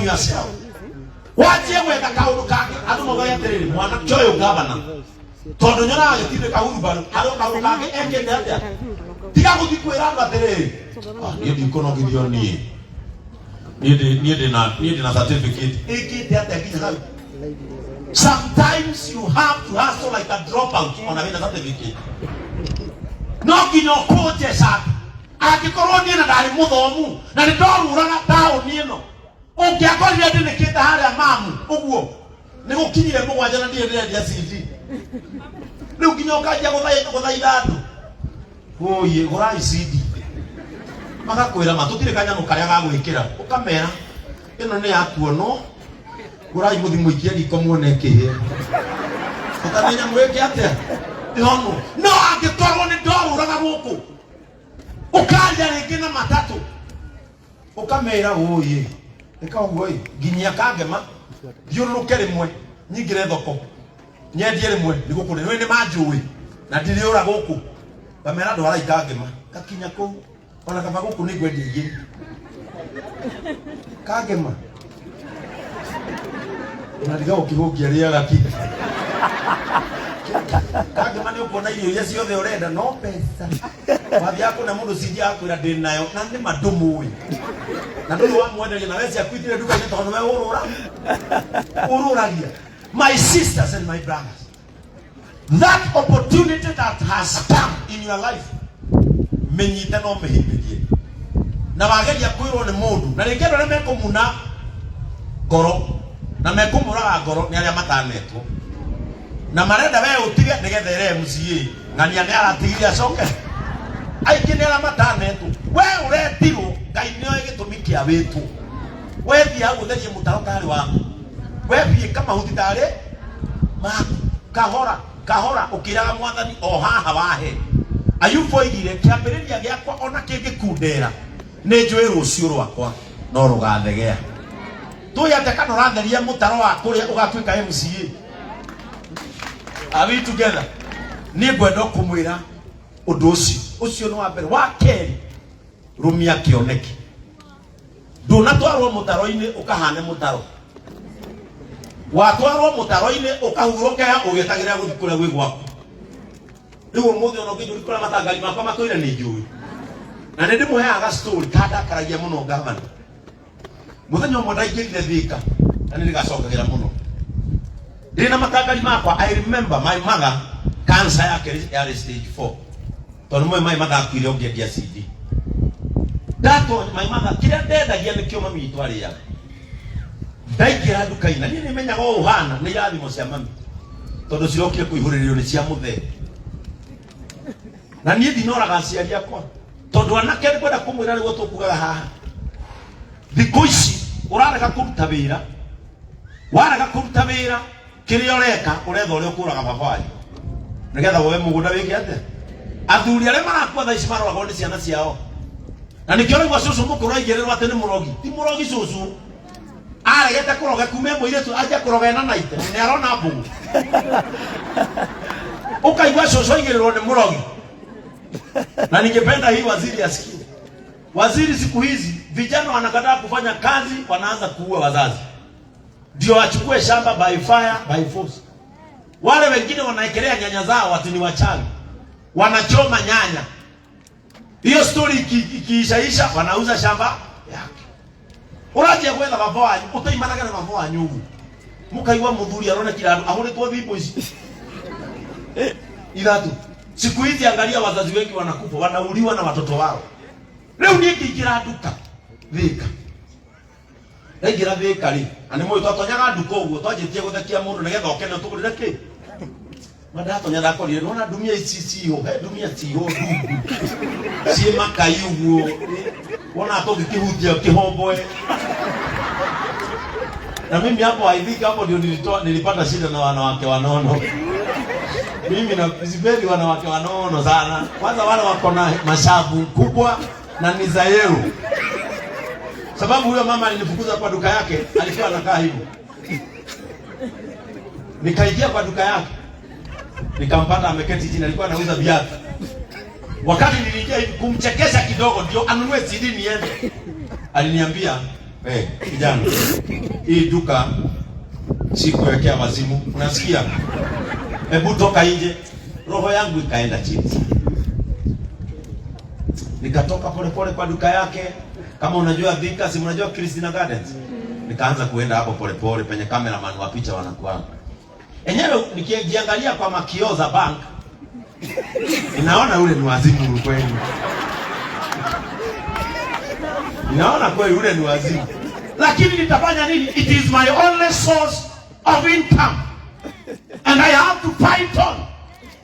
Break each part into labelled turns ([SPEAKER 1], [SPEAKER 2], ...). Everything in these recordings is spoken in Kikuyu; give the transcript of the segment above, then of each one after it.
[SPEAKER 1] Yourself. Wanjie gwetha kaũndũ kangĩ andũ maugage atĩrĩrĩ, mwanake ũyũ gavana, tondũ nyonaga agĩtindĩka hurumbarũ, harĩ o kaũndũ kangĩ ekĩte atĩa. Tiga gũthiĩ kwĩra andũ atĩrĩrĩ, "Ah, niĩ ndikũnogithio niĩ niĩ ndĩ na certificate ĩkĩte atĩa nginya hau." Sometimes you have to hustle like a dropout ona wĩna certificate. No nginya ũkũnje cati. Angĩkorwo niĩ na ndarĩ mũthomu na nĩ ndorũraga taũni ĩno, ũngĩakorire ndĩnĩkĩte harĩa mamu ũguo nĩ gũkinyire 7 na ndirĩ ndĩrendia CD. Rĩu nginya ũkanjia gũthaitha andũ, "Ũyĩ, gũrai CD." Magakwĩra, "Ma tũtirĩ kanyamũ karĩa ga gwĩkĩra." Ũkamera, "Ĩno nĩ ya kuonwo, gũrai mũthi mũikie riko muone ĩkĩhĩa." Bata nĩ nyamũ ĩngĩ atĩa ĩhonwo. No angĩkorwo nĩ ndorũraga gũkũ, ũkaria rĩngĩ na matatũ, ũkamera, "Ũyĩ, ĩka ũguo ĩ, nginyia kangema thiũrũrũke rĩmwe, nyingĩre thoko nyendie rĩmwe nĩ gũkũ nĩ manjũĩ na ndirĩũra gũkũ." Ngamera, "Ndwarai kangema." Gakinya kũu, ona kaba gũkũ nĩ ngwendia igĩrĩ kangema na ndiga ũkĩhũngia rĩaga ki kangema. Nĩ ũkuona irio iria ciothe ũrenda, no mbeca wathiaga kũna mũndũ cinji akwĩra, "Ndĩ nayo," na nĩ ma ndũmũĩ na ndũrĩ wamwenderia, na we ciaku itirĩ nduka-inĩ tondũ we ũrũra ũrũragia. My sisters and my brothers, that opportunity that has come in your life, mĩnyite no mĩhithĩrie. Na wageria kwĩrwo nĩ mũndũ na rĩngĩ, andũ arĩa mekũmuna ngoro na mekũmũraga ngoro nĩ arĩa matanetwo na marenda we ũtige nĩgetha ĩre MCA ng'ania nĩ aratigire acoke. Aingĩ nĩ arĩa matanetwo. We ũretirwo, Ngai nĩoĩ gĩtũmi kĩa wĩtwo. We thiĩ hau ũtherie mũtaro tarĩ waku, we biĩka mahuti tarĩ maku, kahora kahora ũkĩraga Mwathani o haha wahe. Ayubu oigire, "Kĩambĩrĩria gĩakwa ona kĩngĩkundera, nĩ njũĩ rũciũ rwakwa no rũgathegea." Tũĩ atĩa kana ũratheria mũtaro wa kũrĩa ũgatuĩka MCA? Are we together? Niĩ ngwenda kũmwĩra ũndũ ũcio. Ũcio nĩ wa mbere. Wa kerĩ, rũmia kĩoneki. Ndũnatwarwo mũtaro-inĩ ũkahane mũtaro, watwarwo mũtaro-inĩ ũkahurũke ũgĩtagĩrĩra gũthiĩ kũrĩa gwĩ gwaku. Rĩu ũmũthĩ ona ũngĩnjũria kũrĩa matangari makwa matũire, nĩ njũĩ na nĩ ndĩmũheaga story kandakaragia mũno. Gavana, mũthenya ũmwe ndaingĩrire Thika na nĩ ndĩgacokagĩra mũno ndĩ na matangari makwa. I remember my mother, cancer yake yarĩ stage 4, tondũ mwe my mother akuire ũngĩendia CD. Ndato my mother, kĩrĩa ndendagia nĩkĩo mami witũ arĩaga. Ndaingĩra nduka-inĩ na niĩ nĩmenyaga ũũ ũhana nĩ irathimo cia mami, tondũ cirokire kũihũrĩrĩrio nĩ cia mũthee, na niĩ ndinoraga aciari akwa, tondũ anake nĩ kwenda kũmwĩra nĩguo tũkugaga haha. Thikũ ici ũrarega kũruta wĩra, warega kũruta wĩra, kĩrĩa ũreka, ũretha ũrĩa ũkũraga baba wanyu nĩgetha woe mũgũnda wĩke atĩa. Athuri arĩa marakua thaa ici maroragwo nĩ ciana ciao, na nĩkĩo rĩu cũcũ mũkũrũ aigĩrĩrwo atĩ nĩ mũrogi. Ti mũrogi, cũcũ aregete kũroga kuma e mũirĩtu, anjia kũroga ena naite nĩ arona mbũgũ. Ũkaigua cũcũ aigĩrĩrwo nĩ mũrogi. Na ningependa hii waziri asikie. Waziri, siku hizi vijana wanakataa kufanya kazi, wanaanza kuua wazazi ndio wachukue shamba by fire by force. Wale wengine wanaekelea nyanya zao ati ni wachawi, wanachoma nyanya. Hiyo story ikiishaisha, wanauza shamba yake. Ũranjia gwetha baba wanyu ũtaimanaga na baba wanyu ũguo, mũkaigua mũthuri aronekire handũ ahũrĩtwo thimũ ici ithatũ. Siku hizi angalia, wazazi wengi wanakufa, wanauliwa na watoto wao. Rĩu niĩ ngĩingĩra nduka Thĩka, ndaingĩra Thĩka rĩ, na nĩ mũĩ twatonyaga nduka ũguo twanjĩtie gũthekia mũndũ nĩgetha oke na tũgũrĩre kĩ. Ma ndatonya ndakorire nona ndumia ici ciho, he ndumia ciho ndungu ciĩ makai ũguo, wona tũngĩkĩhutia kĩhomboe. Na mimi hapo, I think hapo ndio nilipata shida na wanawake wanono. Mimi na sipendi wanawake wanono sana, kwanza wale wako na mashavu kubwa na ni za yellow, sababu huyo mama alinifukuza kwa duka yake, alikuwa anakaa hivyo. Nikaingia kwa duka yake nikampata ameketi chini, alikuwa anauza viatu. Wakati niliingia hivi kumchekesha kidogo ndio anunue CD niende, aliniambia "We kijana, hii duka si kuwekea wazimu, unasikia? Hebu toka nje." Roho yangu ikaenda chini. Nikatoka polepole kwa duka yake. Kama unajua Thika, si unajua Christina Gardens? Nikaanza kuenda hapo polepole penye cameraman wa picha wanakuwa. Enyewe nikijiangalia kwa makioo za bank, ninaona ule ni wazimu kweli. Ninaona kweli ule ni wazimu. Lakini nitafanya nini? It is my only source of income. And I have to fight on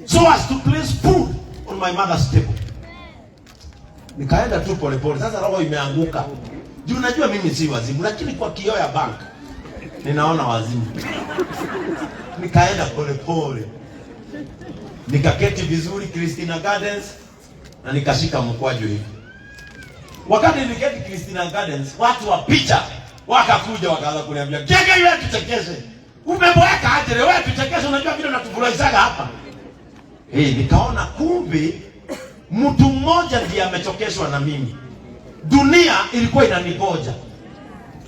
[SPEAKER 1] so as to place food on my mother's table. Nikaenda tu polepole. Sasa roho imeanguka. Juu najua mimi si wazimu, lakini kwa kioo ya bank ninaona wazimu. Nikaenda polepole. Nikaketi vizuri Christina Gardens na nikashika mkwaju hivi. Wakati niliketi Christina Gardens, watu wa picha wakakuja wakaanza kuniambia, "Gege, wewe tuchekeshe. Umeboeka aje wewe tuchekeshe, unajua vile unatufurahishaga hapa." Eh, nikaona kumbe mtu mmoja ndiye amechokeshwa na mimi. Dunia ilikuwa inanigoja.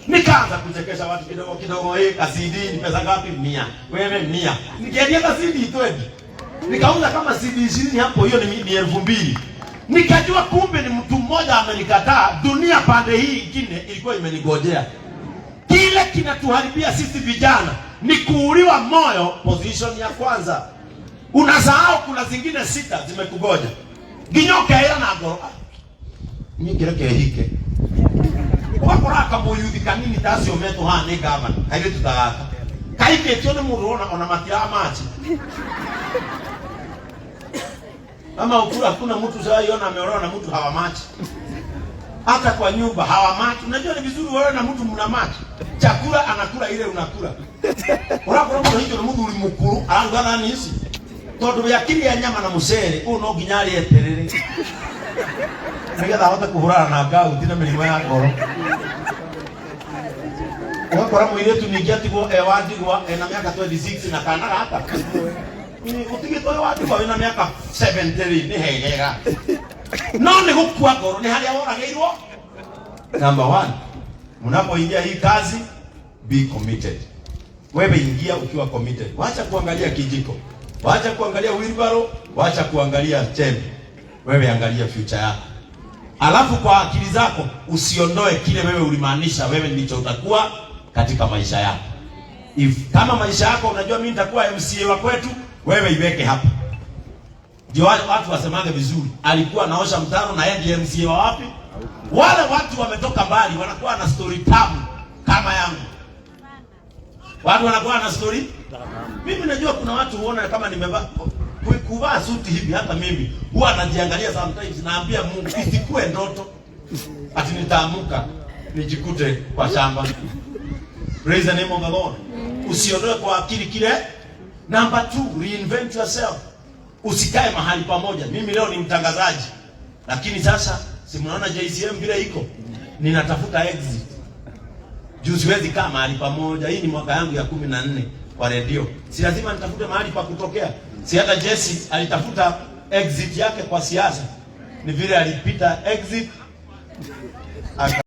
[SPEAKER 1] Nikaanza kuchekesha watu kidogo kidogo, eh, ka CD ni pesa ngapi? 100. Wewe 100. Nikiendia ka CD 20. Nikauza kama CD 20 hapo, hiyo ni 2000. Nikajua kumbe ni mtu mmoja amenikataa, dunia pande hii ingine ilikuwa imenigojea. Kile kinatuharibia sisi vijana ni kuuliwa moyo position ya kwanza. Unasahau kuna zingine sita zimekugoja. Nginya ũkeĩra na ngoro, "Ah, niĩ kĩreke hike." Ũgakora kamũyuthi kanini ta acio metwo haha nĩ gavana, kairĩtu ta gaka. Kahikĩtio nĩ mũndũ ona matiramachi. Ama ukura hakuna mtu shaiona ameolewa na mtu hawamachi. Hata kwa nyumba hawamachi. Unajua ni vizuri wewe na mtu mnamachi. Chakula anakula ile unakula. Urakora mũndũ hicho nĩ mũthuri mũkũrũ araruga thani ici. Tondũ gĩakiri nyama na mũcere ũyũ no nginya arĩe terere. Nĩgetha ahote kũhũrana na ngauti na mĩrimũ ya ngoro. Ũgakora mũirĩtu ningĩ atigwo e wa ndigwa ena mĩaka 26 na kana gaka. Ũtigĩtwo e wa ndigwa wĩna mĩaka 70 rĩ, nĩ hegega. No nĩ gũkua ngoro nĩ harĩa woragĩirwo. Number one, mnapoingia hii kazi be committed. Wewe ingia ukiwa committed. Wacha kuangalia kijiko, wacha kuangalia wheelbarrow, wacha kuangalia chembe. Wewe angalia future yako. Alafu kwa akili zako usiondoe kile wewe ulimaanisha wewe ndicho utakuwa katika maisha yako. If kama maisha yako unajua mimi nitakuwa MCA wa kwetu, wewe iweke hapa. Ndio watu wasemage vizuri. Alikuwa anaosha mtaro na yeye ndiye MCA wa wapi? Wale watu wametoka mbali wanakuwa na story tamu kama yangu. Watu wanakuwa na story. Mimi najua kuna watu huona kama nimevaa kuvaa suti hivi, hata mimi huwa najiangalia sometimes, naambia Mungu isikuwe ndoto ati nitaamuka nijikute kwa shamba. Praise the name of the Lord. Usiondoe kwa akili kile. Number two, reinvent yourself. Usikae mahali pamoja. Mimi leo ni mtangazaji, lakini sasa si mnaona JCM vile iko, ninatafuta exit juu siwezi kaa mahali pamoja. Hii ni mwaka yangu ya 14 kwa redio, si lazima nitafute mahali pa kutokea. Si hata Jesse alitafuta exit yake kwa siasa, ni vile alipita exit aka